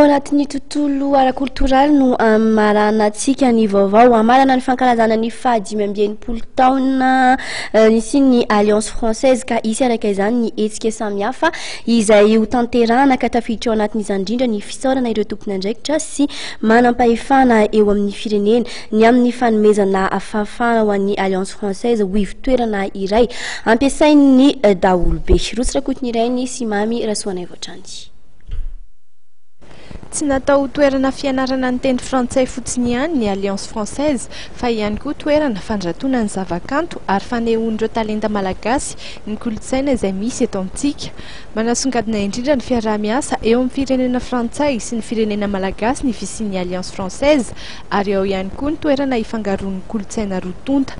anatin'ny tontolo ara-koltoraly no amaranantsika ny vaovao. Hamarana ny fankalazana ny faha-65 taona eh, nisian'ny Alliance Française ka hisy araka izany ny hetsika samihafa izay ho tanterahana ka tafiditra ao anatin'izany indrindra ny fisaorana ireo tompon'andraikitra sy manam-pahefana eo amin'ny firenena ny amin'ny fanomezana fahafahana ho an'ny Alliance Française ho ivon-toerana iray ampiasain'ny daholobe. Rotsy Rakotonirainy sy Mamy Rasoanaivo hatrany. Tsy natao ho toerana fianarana ny teny frantsay fotsiny ihany ny Alliance Française fa ihany koa toerana fandratoana ny zavakanto ary fanehoan'ireo talenta malagasy ny kolontsaina izay misy eto amintsika. Manasongadina indrindra ny fiaraha-miasa eo amin'ny firenena frantsay sy ny firenena malagasy ny fisian'ny Alliance Française ary ao ihany koa ny toerana ifangaroan'ny kolontsaina roa tonta.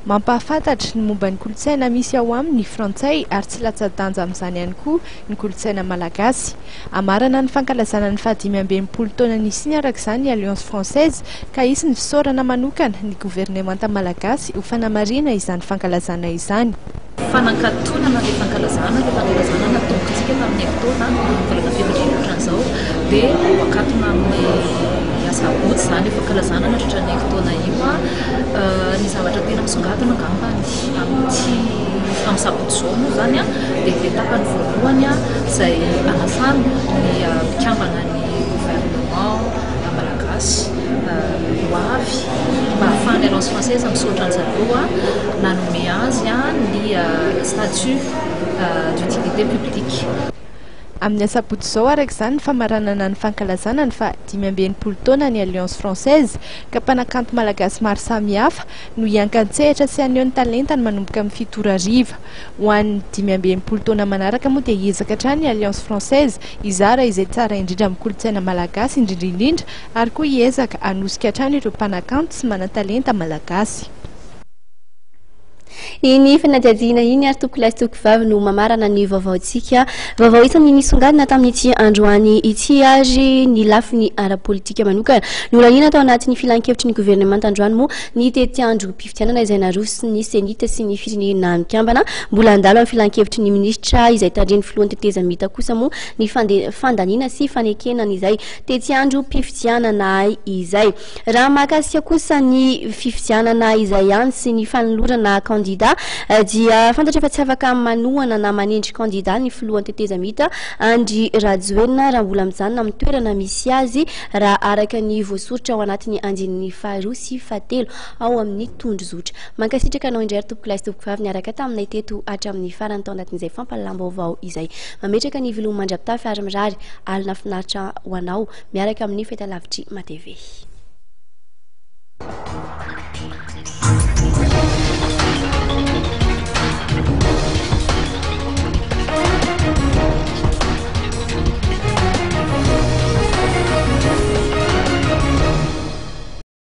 Mampahafantatra ny momba ny kolontsaina misy ao aminy ny frantsay ary tsy latsa-danja amin'izany ihany koa ny kolontsaina malagasy. Hamarana ny fankalazana ny faha-65 taona nisiany araka izany ny Alliance Française ka hisy ny fisaorana manokana ny governemanta malagasy ho fanamarihana izany fankalazana izany. Fanankatonana ilay fankalazana, ilay fankalazana natombokantsika tamin'ny herintaona, volana fevrier ohatran'izao, dia ho akatona amin'ny asabotsy izany io fankalazana nandritra ny herintaona io. Ny zavatra tena misongadina angambany amin'ity amin'ny sabotsy izao moa izany dia ilay tapany voalohany izay anasana ny mpikambana ny gouvernement malagasy ho avy mba ahafahan'ny Alliance Française misaotra an-dry zareo nanome azy ny statut d'utilité publique. Amin'ny asabotsy izao araka izany ny famaranana ny fankalazana ny faha 65 taona ny Alliance Française ka mpanakanto malagasy maro samihafa no hiankan-tsehatra sy haneho ny talentany manomboka amin'ny 7 ora hariva. Ho an'ny 65 taona manaraka moa dia hiezaka hatrany ny Alliance Française hizara izay tsara indrindra amin'ny kolontsaina malagasy indrindra indrindra ary koa hiezaka hanosika hatrany ireo mpanakanto sy manan-talenta malagasy. Iny fanadihadiana iny ary tompokolahy sy tompokovavy no mamarana ny vaovaontsika. Vaovao isan'ny nisongadina tamin'ity androany ity ary ny lafiny ara-politika manokana. Nolaniana tao anatin'ny filankevitry ny governemanta androany moa ny tetiandrom-pifidianana izay naroson'ny Cenit sy ny Firenena Mikambana. Mbola handalo amin'ny filankevitry ny minisitra izay tarihin'ny filohan'ny tetezamita kosa moa ny fandaniana sy fanekena an'izay tetiandrom-pifidianana izay. Raha mahakasika kosa ny fifidianana izay ihany sy ny fanolorana kandida dia fantatra fa tsy afaka manohana na manendry kandida ny filohan'ny tetezamita Andry Rajoelina raha mbola mijanona amin'ny toerana misy azy raha araka ny voasoritra ao anatin'ny andininy faharoa sy fahatelo ao amin'ny tondrozotra. Mankasitraka anao indray ry tompokolahy sy tompokovavy niaraka taminay teto hatramin'ny farany tao anatin'izay fampahalalam-baovao izay. Mametraka ny veloma mandra-pitafy ary mirary alina finaritra ho anao miaraka amin'ny fahitalavitry MATV.